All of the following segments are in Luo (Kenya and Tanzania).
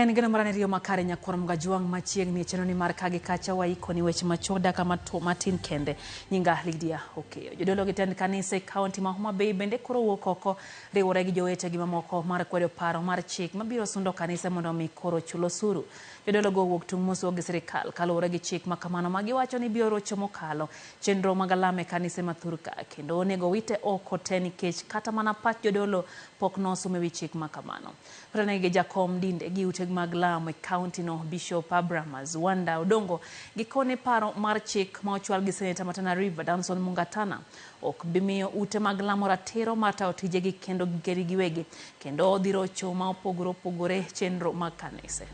En geno mar riyo makare nyakwar Mgajwang' machiegni e chenro ni mar kagi kacha waikoni weche machuok dakika matin kende. Nyinga Lydia Okeyo. Jodolo gi tend kanisa e kaunti ma Homa Bay bende koro wuok oko riwore gi jowetegi mamoko mar kwedo paro mar chik mabiro sundo kanise mondo mi koro chul osuru. Jodolo go owuok tung' moswo gi sirikal kaluwore gi chik ma kamano ma giwacho ni biro rocho mokalo chenro mag alam e kanise ma thurka kendo onego wite oko te nikech kata mana pach jodolo pok nosum e wi chik ma kamano. Otenegi gi jakom dinde gi ute mag lamo e kaunti no Bishop Abraham Azwanda Odongo gikone paro mar chik ma ochwal gi seneta ma Tana River Danson Mungatana ok bi miyo ute mag lamo ratiro mar tayo tijegi kendo gikeri giwegi kendo odhi rocho ma opogore opogore chenro mag kanise.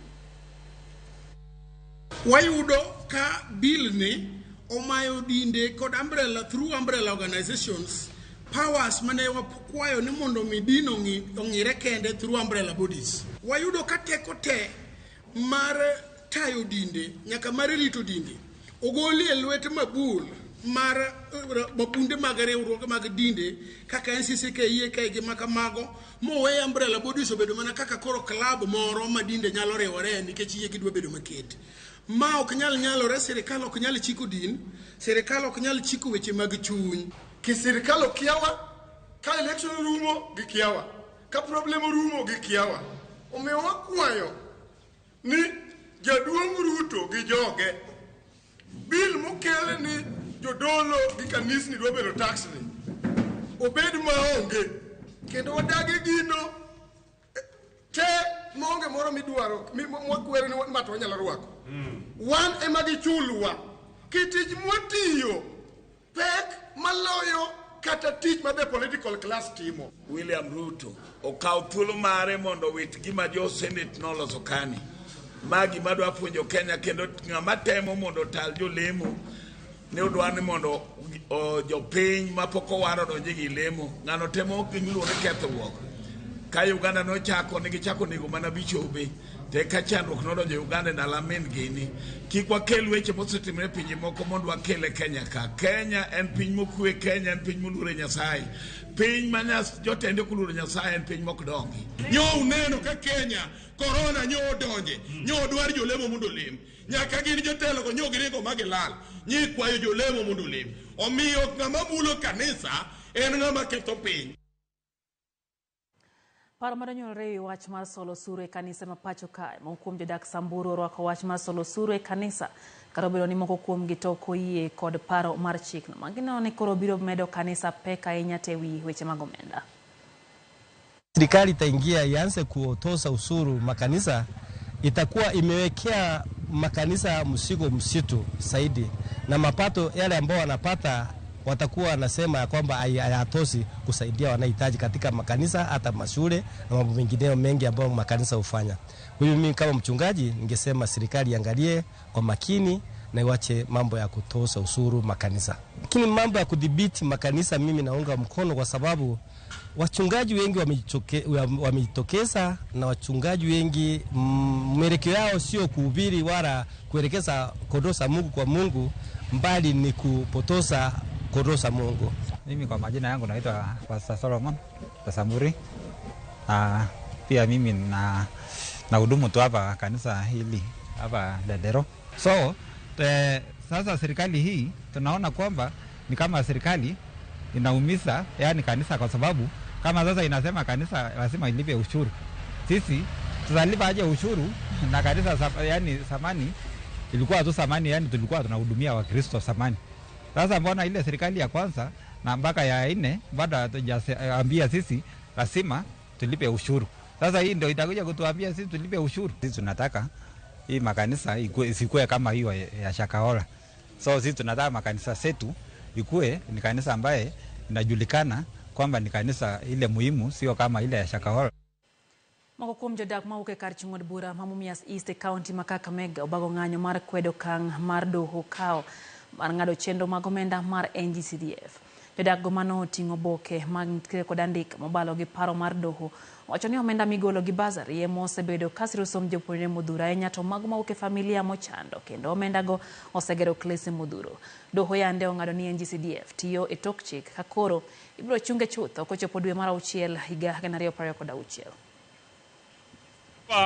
Wayudo ka bill ni omayo dinde kod umbrella through umbrella organizations powers mane wakwayo ni mondo mi din ong'ire kende through umbrella bodies. Wayudo ka teko te mar tayo dinde nyaka mar rito dinde ogoli e lwet mabul mar mabunde mag riwruoge mag dinde kaka NCCK, EAK gi makamago mowe umbrella bodies obedo mana kaka koro club moro ma dinde nyalo riwore nikech yie gidwa bedo maket. Ma ok nyal nyalore, sirikal ok nyal chiko din, sirikal ok nyal chiko weche mag chuny. Ki sirikal okiawa, ka election orumo gikiawa, ka problem orumo gikiawa. Omiyo wakwayo ni jaduong' Ruto gi joge, bill mokel ni jodolo gi kanisni dwa bedo tax ni, obed maonge, kendo wadagi gino te maonge moro midwaro mwakwero ni ng'ato wanyalo rwako. Wan ema gichulwa. Kitich mwatiyo pek maloyo kata tich ma the political class timo. William Ruto okaw thuolo mare mondo owit gima jo Senate noloso kani. Ma gima dwa puonjo Kenya kendo ng'ama temo mondo otal jolemo ne odwa ni mondo jopiny mapok owar odonj gi lemo. Ng'ano temo gimiluongo ni kethruok. Ka Uganda nochako ne gichako nego mana bishobe to eka chandruok nodonjo Uganda e ndalo amin gini. Kik wakel weche mosetimore e pinje moko mondo wakel e Kenya ka. Kenya en piny mokwe, Kenya en piny moluoro Nyasaye. Piny ma jotende ok oluoro Nyasaye en piny mok dongi. Nyo uneno ka Kenya korona nyo odonje, nyo odwar jolemo mondo olem. Nyaka gin jotelo go nyo giringo ma gilal. Nyi kwayo jolemo mondo olem. Omiyo ng'ama mulo kanisa en ng'ama ketho piny. Paro madonyore e wach mar solo osuru e kanisa ma pacho kae. Moko kuom jodak Samburu orwako wach mar solo osuru e kanisa. Kata obedo ni moko kuomgi to ok oyie kod paro mar chikno. Ma gineno ni koro biro medo kanisa pek ahinya te wi weche mag omenda. Serikali itaingia ianze kutoza ushuru makanisa, itakuwa imewekea makanisa mzigo mzito zaidi, na mapato yale ambao wanapata watakuwa wanasema ya kwamba hayatoshi kusaidia wanahitaji katika makanisa, hata mashule na mambo mengineyo mengi ambayo makanisa hufanya. Kwa hiyo mimi kama mchungaji ningesema serikali iangalie kwa makini na iwache mambo ya kutoza ushuru makanisa. Lakini mambo ya kudhibiti makanisa mimi naunga mkono, kwa sababu wachungaji wengi wamejitokeza, na wachungaji wengi mwelekeo yao sio kuhubiri wala kuelekeza kondoo za Mungu kwa Mungu, mbali ni kupotoza kondoo za Mungu. Mimi kwa majina yangu naitwa Pastor Solomon Tasamuri. Pia mimi na hudumu tu hapa kanisa hili hapa Ledero. Sasa serikali hii tunaona kwamba ni kama serikali inaumiza yani kanisa, kwa sababu kama sasa inasema kanisa lazima ilipe ushuru. Sisi tutalipa aje ushuru na kanisa yani zamani ilikuwa tu zamani, yani tulikuwa tunahudumia Wakristo zamani. Sasa mbona ile serikali ya kwanza na mpaka ya 4 bado hatujaambia sisi lazima tulipe ushuru? Sasa hii ndio itakuja kutuambia sisi tulipe ushuru. Sisi tunataka hii makanisa isikue kama hiyo ya Shakahola. So sisi tunataka makanisa zetu ikue ni kanisa ambaye inajulikana kwamba ni kanisa ile muhimu, sio kama ile ya Shakahola. Moko kuom jodak mawuok e kar chung' od bura ma Mumias East e kaunti ma Kakamega obago ng'anyo mar kwedo okang' mar doho kawo mar ng'ado chenro mag omenda mar NGCDF. Jodak go mano oting'o oboke mag kod andika mobalo gi paro mar doho wacho ni omenda migolo gi bursary ema osebedo ka siro somb jopuonjre modhuro ahinya to mago mawuok e familia mochando kendo omenda go osegero klese modhuro. Doho yande ong'ado ni NGCDF tiyo e tok chik ka koro ibiro chunge chutho kochopo dwe mar auchiel higa 2026.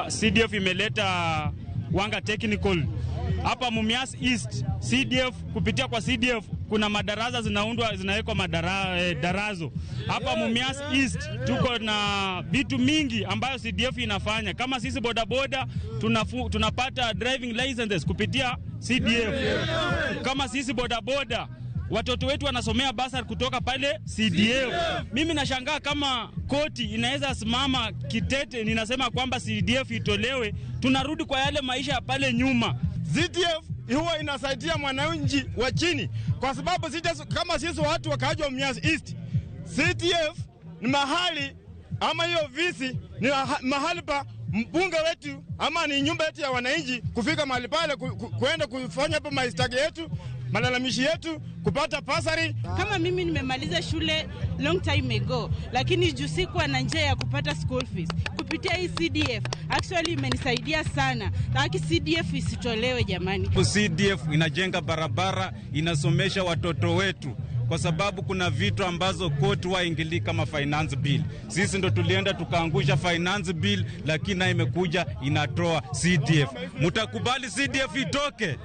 CDF imeleta Wanga Technical hapa Mumias East. CDF, kupitia kwa CDF kuna madarasa zinaundwa, zinawekwa darazo hapa Mumias East. Tuko na vitu mingi ambayo CDF inafanya. Kama sisi bodaboda tunapata driving licenses kupitia CDF. Kama sisi bodaboda, watoto wetu wanasomea basari kutoka pale CDF. Mimi nashangaa kama koti inaweza simama kitete, ninasema kwamba CDF itolewe, tunarudi kwa yale maisha ya pale nyuma. CDF huwa inasaidia mwananchi wa chini, kwa sababu CDF, kama sisi watu wakaaji wa Mumias East, CDF ni mahali ama hiyo ofisi ni mahali pa mbunge wetu ama ni nyumba yetu ya wananchi kufika mahali pale kuenda kufanya hapo maistaki yetu, malalamishi yetu, kupata pasari. Kama mimi nimemaliza shule long time ago, lakini juu sikuwa na njia ya kupata school fees, kupitia hii CDF actually imenisaidia sana. Lakini CDF isitolewe jamani. CDF inajenga barabara, inasomesha watoto wetu, kwa sababu kuna vitu ambazo koti waingilii kama finance bill. Sisi ndo tulienda tukaangusha finance bill, lakini na imekuja inatoa CDF. Mtakubali CDF itoke?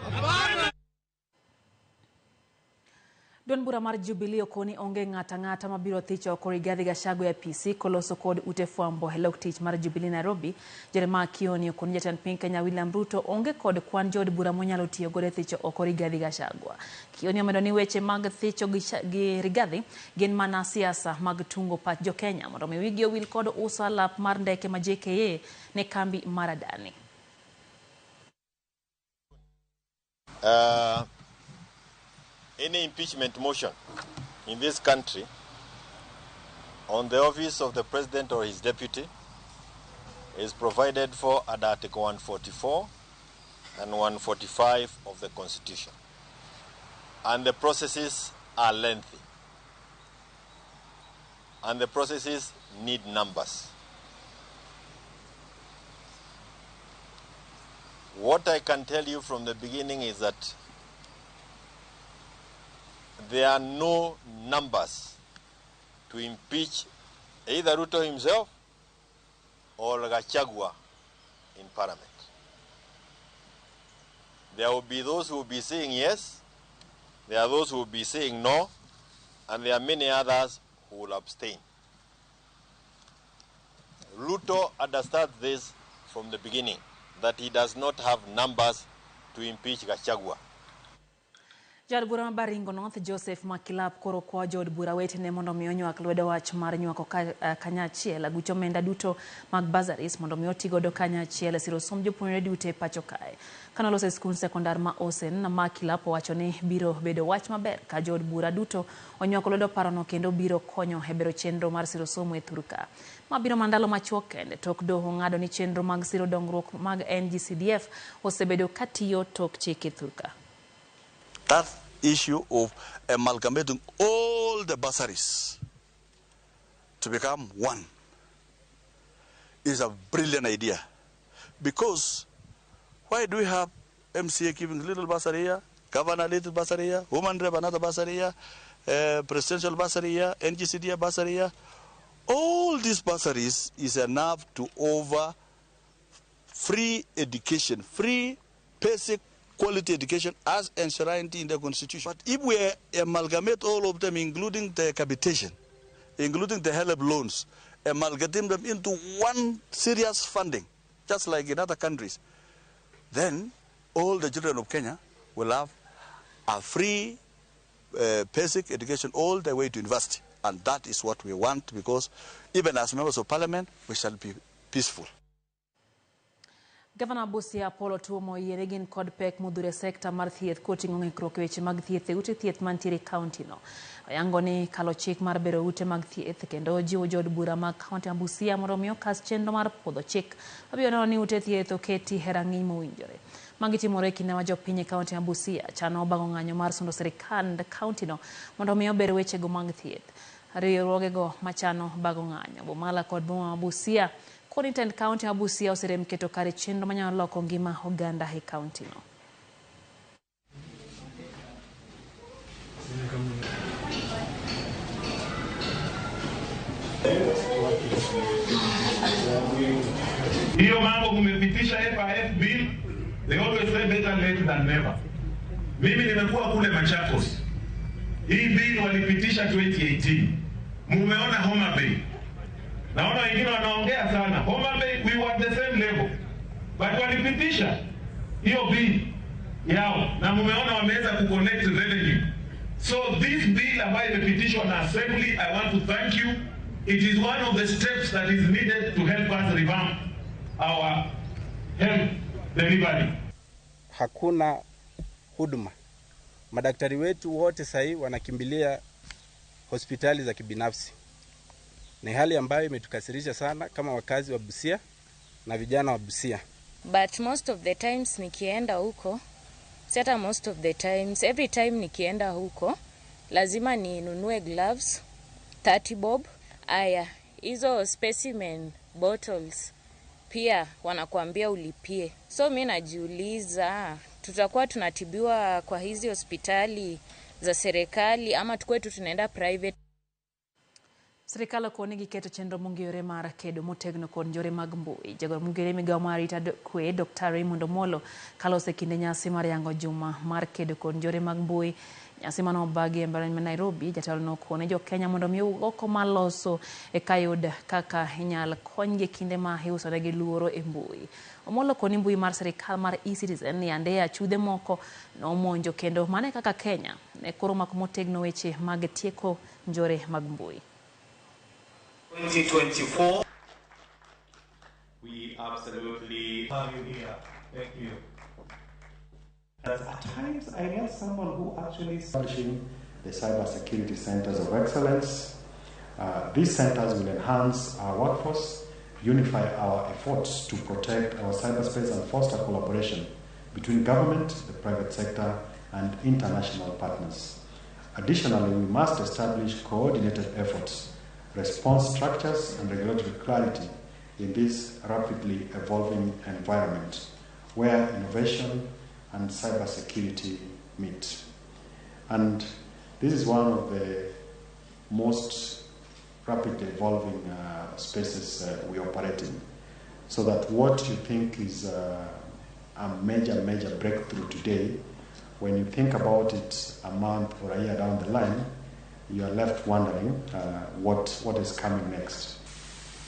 Duond bura mar Jubilee okoni onge ng'ata ng'ata mabiro thicho oko Rigathi Gachagua e PC koloso kod ute fwambo e lok tich mar Jubilee Nairobi. Jeremiah Kioni okoni jatend piny Kenya William Ruto onge kod kwan jood bura monyalo tiyo godo e thicho oko Rigathi Gachagua. Kioni omedo ni weche mag thicho gi Rigathi gin mana siasa mag tungo pach jo Kenya mondo mi wigi owil kod uso alap mar ndeke ma JKA ne kambi mar Adani. Any impeachment motion in this country on the office of the president or his deputy is provided for at Article 144 and 145 of the Constitution. And the processes are lengthy. And the processes need numbers. What I can tell you from the beginning is that there are no numbers to impeach either Ruto himself or Gachagua in parliament. There will be those who will be saying yes, there are those who will be saying no, and there are many others who will abstain. Ruto understands this from the beginning, that he does not have numbers to impeach Gachagua. Jaod bura ma Baringo North Joseph Makilap koro kwa jood bura wetene mondo mi onywak lwedo wach mar nywako kanyachiel aguch omenda duto mag bursaries mondo mi oti godo kanyachiel e siro somb jopuonjre duto e pacho kae. Kanoloso e skund sekondar ma Osen, Makilap owacho ni biro bedo wach maber ka jood bura duto onywako lwedo parono kendo biro konyo e bero chenro mar siro somo e thur ka. Ma biro mandalo machuok kende tok doho ng'ado ni chenro mag siro dongruok mag NGCDF osebedo katiyo tok chike thur ka. That issue of amalgamating all the bursaries to become one is a brilliant idea. Because why do we have MCA giving little bursary here, governor little bursary here, woman rep another bursary here, presidential bursary here, NGCD bursary here? All these bursaries is enough to over free education, free basic quality education as enshrined in the Constitution. But if we amalgamate all of them, including the capitation, including the HELB loans, amalgamate them into one serious funding, just like in other countries, then all the children of Kenya will have a free basic education all the way to university. And that is what we want, because even as members of parliament, we shall be peaceful. Gavana Busia Apollo Tuomo oyiene gin kod pek modhuro e sekta mar thieth koting'o ng'ikruok e weche mag thieth e ute thieth mantiere e kaunti no. Oyango ni kalo chik mar bero ute mag thieth kendo jiwo jood bura mag kaunti ma Busia mondo mi okas chenro mar puodho chik mabiro neno ni ute thieth oketi e rang'iny mowinjore. Magi timore e kinde ma jopiny e kaunti ma Busia chano bago ng'anyo mar sundo sirikand kaunti no mondo mi ober wechego mag thieth. Riwruogego machano bago ng'anyo Bomala kod boma ma Busia koni tend kaunti ma Busia oserem keto kare chenro manyalo loko ngima oganda e kaunti no. Hiyo mambo mmepitisha FIF bill, they always say better late than never. Mimi nimekuwa kule Machakos. Hii bill walipitisha 2018. Mumeona Homa Bay. Naona wengine wanaongea sana. Homa Bay we were at the same level. But walipitisha hiyo bill yao na mumeona wameweza kuconnect revenue. So this bill ambayo imepitishwa na assembly, I want to thank you. It is one of the steps that is needed to help us revamp our health delivery. Hakuna huduma. Madaktari wetu wote sahii wanakimbilia hospitali za kibinafsi. Ni hali ambayo imetukasirisha sana kama wakazi wa Busia na vijana wa Busia. But most of the times nikienda huko, si hata most of the times, every time nikienda huko lazima ninunue gloves 30 bob. Aya, hizo specimen bottles pia wanakuambia ulipie. So mi najiuliza, tutakuwa tunatibiwa kwa hizi hospitali za serikali ama tukue tu tunaenda private? Sirikal okone gi keto chenro mong'iyore mar kedo motegno kod njore mag mbui. Jagoro mong'iyore migao mar arita kwe Dr. Raymond Omolo kalose kinde nyasi mar yango juma mar kedo kod njore mag mbui. Nyasi mano obagi e mbalariany ma Nairobi, jatelo no okone jo Kenya mondo mi oko mar loso eka yud kaka inyal konygi kinde ma iusonegi luoro e mbui. Omolo koni mbui mar sirikal mar eCitizen yande achudhe moko nomonjo kendo mano e kaka Kenya ne koro mako motegno weche mag tieko njore mag mbui. 2024. We absolutely have you here. Thank you. At times, I met someone who actually establishing the cybersecurity centers of excellence. These centers will enhance our workforce, unify our efforts to protect our cyberspace, and foster collaboration between government, the private sector, and international partners. Additionally, we must establish coordinated efforts, response structures, and regulatory clarity in this rapidly evolving environment where innovation and cybersecurity meet. And this is one of the most rapidly evolving spaces we operate in. So that what you think is a major, major breakthrough today, when you think about it a month or a year down the line, you are left wondering what is coming next.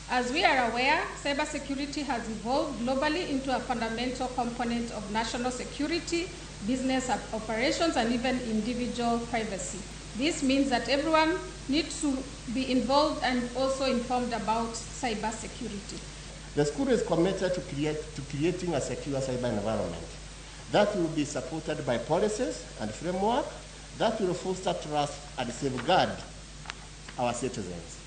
As we are aware, cybersecurity has evolved globally into a fundamental component of national security, business operations, and even individual privacy. This means that everyone needs to be involved and also informed about cybersecurity. The school is committed to creating a secure cyber environment that will be supported by policies and framework that will foster trust and safeguard our citizens.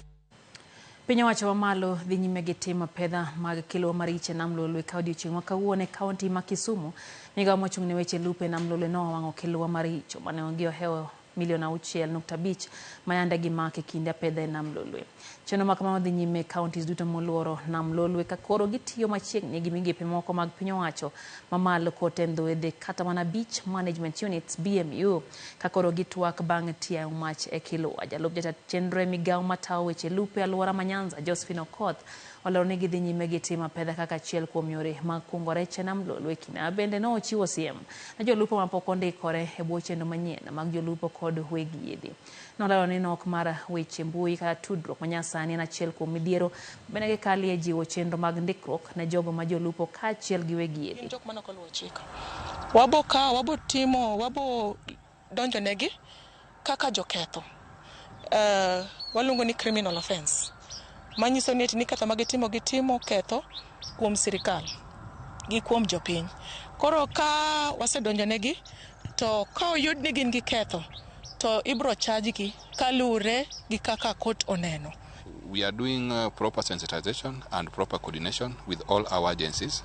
Piny owacho mamalo dhi nyime gi timo pedha mag kilwa maricho e nam Lolwe ka odiochieng' ma kawuono e kaunti ma Kisumu. Migao mochung' ne weche lupo e nam Lolwe nowang'o kilwa maricho mane onge ohewo milion 6.5 mayande gimako e kinde apedha e nam Lolwe. Chenro ma kamano dhi nyime e kauntis duto moluoro nam Lolwe ka koro gitiyo machiegni gi migepe moko mag piny owacho mamalo kod tend wedhe kata mana Beach Management Units BMU ka koro gitwak bang' tiayo mach e kilwa. Jalup jatend chenro e migao matayo weche lupo e alwora ma Nyanza Josephine Okoth olero ni gidhi nyime gi timo apedha kaka achiel kuom yore mag kungo rech e nam Lolwe. Kinde bende nochiwo siem ne jolupo mapok ondikore e bwo chenro manyien mag jolupo kod weg yiedhi. Nolero ni nok mar weche mbui kata tudruok manyasani en achiel kuom midhiero bende gikalie jiwo chenro mag ndikruok ne jogo ma jolupo kaachiel gi weg yiedhi. Jok mane ok oluwo chik wabo kawo, wabo timo, wabo donjo negi kaka joketho. Waluongo ni criminal offense, manyiso ni eti ni ketho ma gitimo gitimo ketho kuom sirikal gi kuom jopiny. Koro ka wasedonjo negi to ka oyud ni gin gi ketho to ibro charge gi kaluwore gi kaka court oneno. We are doing proper sensitization and proper coordination with all our agencies,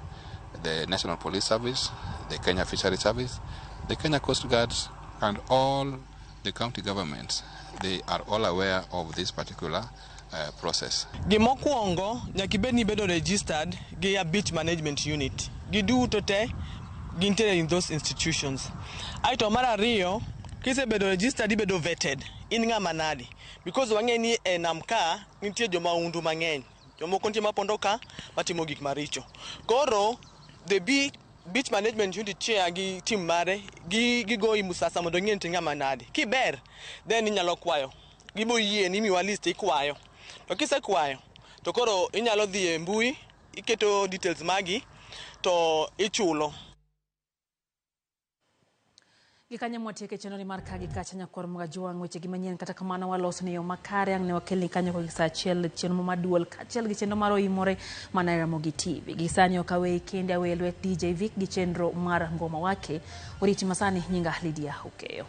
the National Police Service, the Kenya Fisheries Service, the Kenya Coast Guards, and all the county governments. They are all aware of this particular process. Gimokwongo nyaka ibed ni ibedo registered gi a beach management unit. Giduto te gintiere in those institutions. Aeto mar ariyo, kisebedo registered ibedo vetted. In ng'ama nadi? Because wang'e ni e nam ka nitie jomahundu mang'eny. Jomoko nitie mapondo ka matimo gik maricho. Koro the beach management unit chair gi team mare gi gigoyi musasa mondo ng'e ni to ng'ama nade. Kiber then inyalo kwayo. Gibo yie ni imiwa list ikwayo. To kisekwayo to koro inyalo dhi e mbui iketo details magi to ichulo. Gikanyo mwatieke chenro ni mar ka gi kacha nyakwar Mgajuang' weche gi manyien kata kamano waloso ni yo makare ang' ne wakelni kanyo kogik saa achiel chenro maduol kaachiel gi chenro mar oimore mana e Ramogi TV. Gi sani ok aweyi kende aweyi lwet DJ Vic gi chenro mar ngoma wake. Oriti masani nyinga Lydia Okeyo.